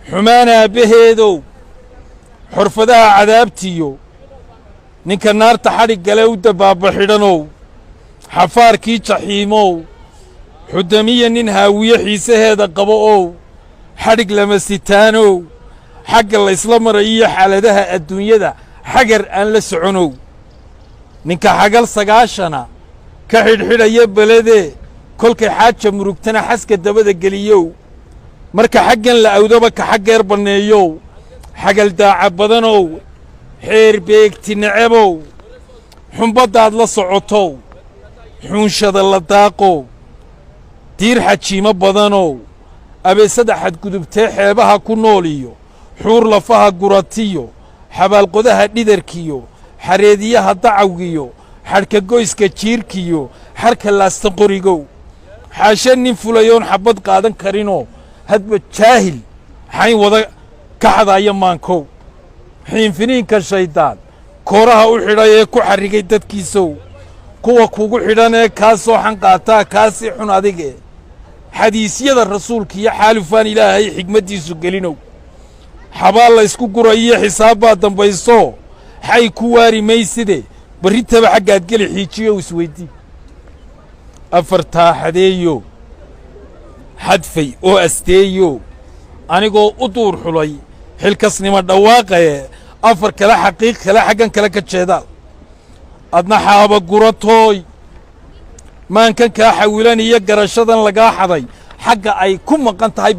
Xumaan aabbaheedow, xorfadaha cadaabtiyo, ninka naarta xadhig gale u dabaaba xidhanow, xafaarkii jaxiimow, xudamiya nin haawiye xiisaheeda qabo ow, xadhig lama sitaanow, xagga laysla marayiyo xaaladaha adduunyada xagar aan la soconow, ninka xagal 90-a ka xidhxidhaya beledee, kolkay xaaja murugtana xaska dabada geliyow, marka xaggan la awdaba ka xaggeer banneeyow, xagal daaca badanow, xeer beegti necebow, xumbaddaad la socotow, xuunshada la daaqow, diir xajiimo badanow, abeesada xadgudubtee xeebaha ku nool iyo xuur lafaha guratiyo, xabaalqodaha dhidarkiyo, xareediyaha dacawgiyo, xadhka goyska jiirkiyo, xarka laasta qorigow, xaashe nin fulayoon xabbad qaadan karinoo hadba jaahil xayn wada ka xadaaya maankow, xiinfiniinka shayddaan kooraha u xidhay ee ku xarrigay dadkiisow, kuwa kugu xidhan ee kaa soo xan qaataa kaasii xun adige, xadiisyada rasuulka iyo xaalufaan Ilaahay xigmaddiisu gelinow, xabaal laysku gurayiyo xisaab baa dambayso, xay ku waari mayside, barritaba xaggaad geli xiijiyo isweydii. Afartaa xadeeyo, xadfay oo asteeyo, anigoo u duur xulay xilkasnimo dhawaaqaye, afar kale xaqiiq kale xaggan kale ka jeedaal. Adna xaaba guratooy, maankan kaa xawilan iyo garashadan lagaa xaday xagga ay ku maqan tahay.